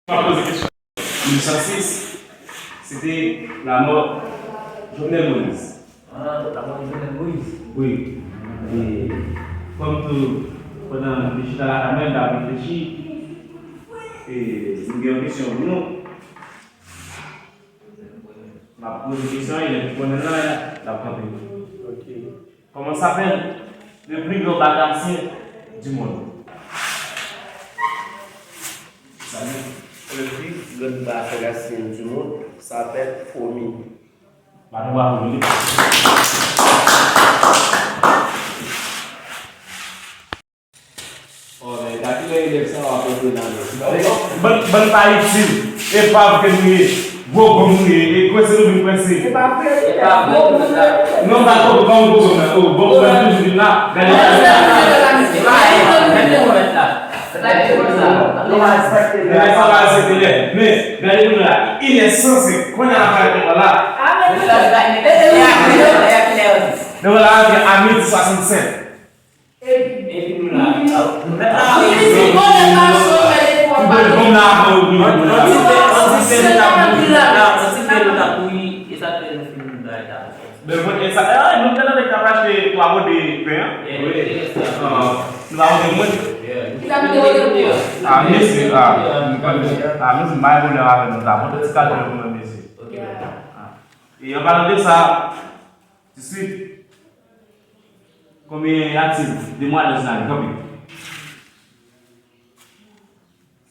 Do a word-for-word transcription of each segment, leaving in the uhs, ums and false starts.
M ap poze kesyon. Mil nèf san sis, se te lanmò Jovenel Moïse. Ah, lanmò Jovenel Moïse. Wi. E, kòm tou, pandan m te chita lakay mwen, m t ap reflechi, e, m gen yon kesyon pou nou. M ap poze kesyon, e lè ki konnen l la, l ap kanpe. Ok. Comment s'appelle le plus grand batracier du monde? Le plus grand batracien du monde s'appelle Fomi. Ba nou bravo pou li. Oh, men, gade kilè elèv sa yo ap antre nan lòt. Bann, bann pa itil. Epav ke nou ye. Gwo gonm nou ye. E kwense nou vin kwense. Se pa vre, se pa vre. Non, pa gwo gonm, gwo gonm nan. Oh, bon, bon, toujou vin la. Gade sa. Gade sa. Gade sa. Men, gade pou nou la. Inèsan senk. Kounye a la, fè la. Non, la, a midi swasannsenk. Epi nou la. Nou la. Bon, la, bon, bon, bon. Yon ti fè, yon ti fè nou t ap bouyi la, yon ti fè nou t ap bouyi, e sa fè nou fin bay la. Ben, bon, e sa, e, nou te nan nèg k ap achte twa gode pen, an? Wi. Nou pa gode mwen. Ah, mesi, ah. Ah, mesi, m bay volè avè nou, ta. Bon, ti kado pou mwen, mesi. Ok. Ah. E an palan de sa, Distrib. Konbyen y a-t-il? Demwazèl Sinari, kanpe.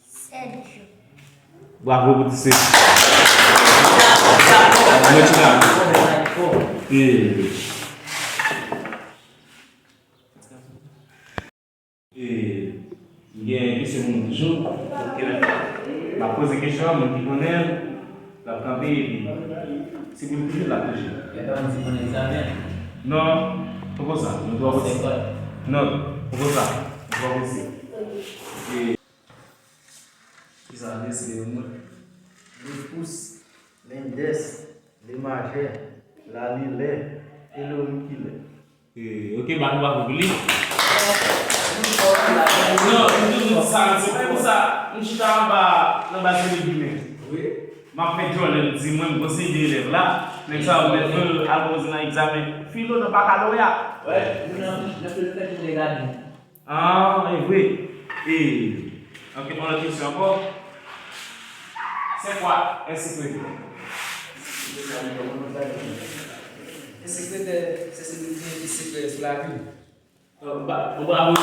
Sèt jou. Bravo pou Distrib. Mwen ti la. E, M gen kesyon pou nou toujou. Ok. M ap poze kesyon an, moun ki konnen l, l ap kanpe, epi si pou l touche l, l ap touche. Gentan di konn egzamen. Non, poko sa, nou twò piti. Non, poko sa, nou twò piti. E, kisa l deside pou mwen? Lefous, lendès, lemajè, lalilè, elorikilè. E, ok, ba nou bravo pou li. Non, m toujou di sa, se pou sa, m chita anba, nan baz de legimè. Wi. M ap fè djòlè, m di mwen, m konseye de elèv la, nèg sa yo mèt al poze nan egzamen filo nan bakaloreya. Wi, nou nan, nan fil fèt nou te gade. Ah, e vre. E, ok, yon lòt kesyon ankò. C'est quoi un secret? Un secret, c'est celui qui est secret sur la vie. Bon, bravo.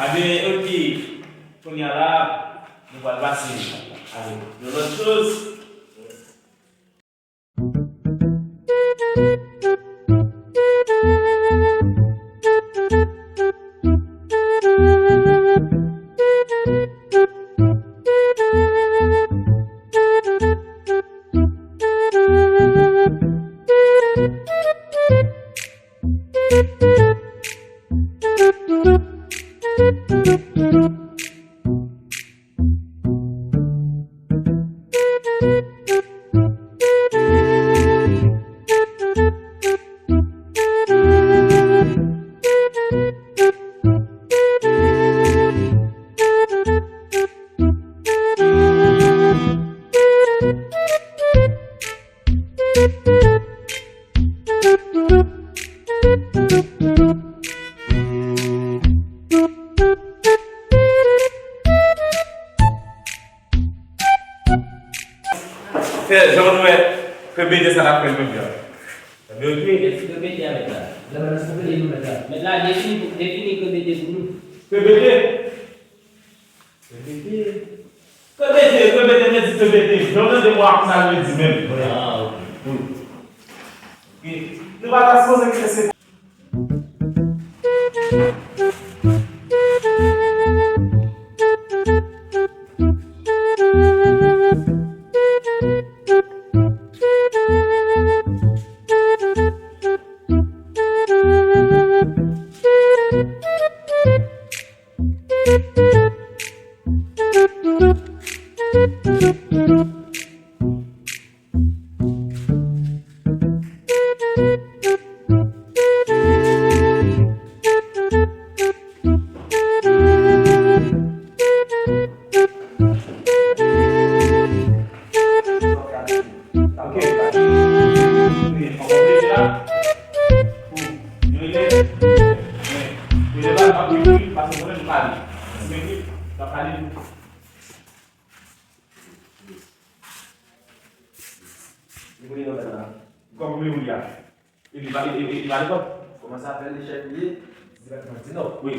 Aben, ok. Kounye a la, nou pral pase avèk yon lòt choz. Fè jan nou wè ke bete sa t ap fè l menm jan. Ebyen, ok. Eski ke bete a mèt la? Lè mwen se bete nou mèt la. Mèt la defini, defini ke bete pou nou. Ke bete? Ke bete, ke bete, ke bete, ke bete. Jan w tande mwa konsa, yo di menm. Ah, ok. Hmm. Ok. Nou pa ta sipoze kite se Li pase mwen menm m pale. Li menm li, l ap pale tou. Li mouri nan la. Kòm li mouri a. Epi li pa, li, li, li pa lekòl. Kòman sa fè li chèf li ye? Depatman di Nò. Wi.